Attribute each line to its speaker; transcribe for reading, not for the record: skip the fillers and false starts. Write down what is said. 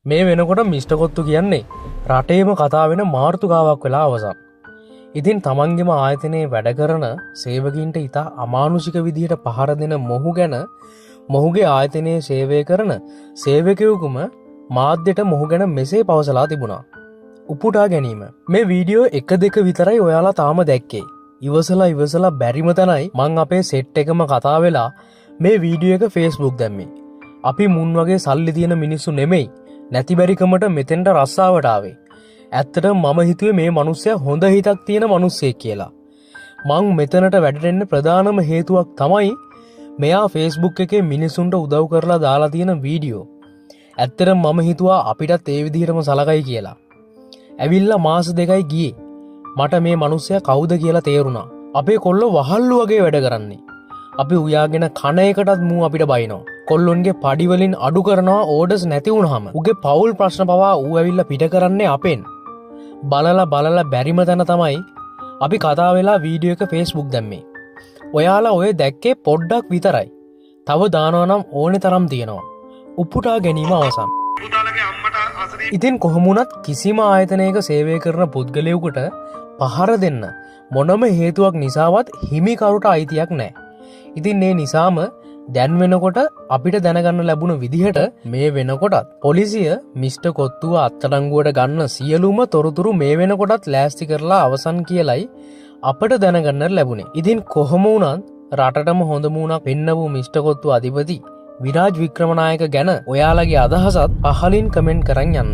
Speaker 1: මේ වෙනකොට මිස්ටර් කොත්තු කියන්නේ රටේම කතා වෙන මාතෘකාවක් වෙලා අවසන්. ඉතින් තමන්ගේම ආයතනයේ වැඩ කරන සේවකයින්ට ඉතා අමානුෂික විදිහට පහර දෙන මොහු ගැන මොහුගේ ආයතනයේ සේවය කරන සේවකයෙකුම මාධ්‍යට මොහු ගැන මෙසේ පවසලා තිබුණා. උපුටා ගැනීම. මේ වීඩියෝ එක දෙක විතරයි ඔයාලා තාම දැක්කේ. ඉවසලා ඉවසලා බැරිම තැනයි මං අපේ සෙට් එකම කතා වෙලා මේ වීඩියෝ එක Facebook දැම්මේ. අපි මුන් වගේ සල්ලි තියෙන මිනිස්සු නෙමෙයි. නැති බැරිකමට මෙතෙන්ට රස්සාවට ආවේ. ඇත්තටම මම හිතුවේ මේ මනුස්සයා හොඳ හිතක් තියෙන මනුස්සයෙක් කියලා. මං මෙතනට වැඩට එන්න ප්‍රධානම හේතුවක් තමයි මෙයා Facebook එකේ මිනිසුන්ට උදව් කරලා දාලා තියෙන වීඩියෝ. ඇත්තටම මම හිතුවා අපිටත් ඒ විදිහටම සලකයි කියලා. ඇවිල්ලා මාස 2යි ගියේ. මට මේ මනුස්සයා කවුද කියලා තේරුණා. අපේ කොල්ලෝ වහල්ලු වගේ වැඩ කරන්නේ. අපි උයාගෙන කන එකටත් මූ අපිට බයිනවා. කොල්ලොන්ගේ පඩි වලින් අඩු කරනවා ඕඩර්ස් නැති වුණාම. උගේ පවුල් ප්‍රශ්න පවා ඌ ඇවිල්ලා පිට කරන්නේ අපෙන්. බලලා බලලා බැරිම තැන තමයි අපි කතා වෙලා වීඩියෝ එක Facebook දැම්මේ. ඔයාලා ඔය දැක්කේ පොඩ්ඩක් විතරයි. තව දානවා නම් ඕනේ තරම් තියෙනවා. උපුටා ගැනීම අවසන්.
Speaker 2: පුතාලගේ අම්මට අසනීප
Speaker 1: ඉතින් කොහොම වුණත් කිසිම ආයතනයක සේවය කරන පුද්ගලයෙකුට පහර දෙන්න මොනම හේතුවක් නිසාවත් හිමිකරුට අයිතියක් නැහැ. ඉතින් ඒ නිසාම දැන් වෙනකොට අපිට දැනගන්න ලැබුණ විදිහට මේ වෙනකොටත් පොලිසිය මිස්ටර් කොත්තුව අත්අඩංගුවට ගන්න සියලුම තොරතුරු මේ වෙනකොටත් ලෑස්ති කරලා අවසන් කියලයි අපට දැනගන්න ලැබුණේ. ඉතින් කොහොම වුණත් රටටම හොඳ මූණක් පෙන්න වූ මිස්ටර් කොත්තු අධිපති විරාජ් වික්‍රමනායක ගැන ඔයාලගේ අදහසත් පහලින් කමෙන්ට් කරන් යන්න.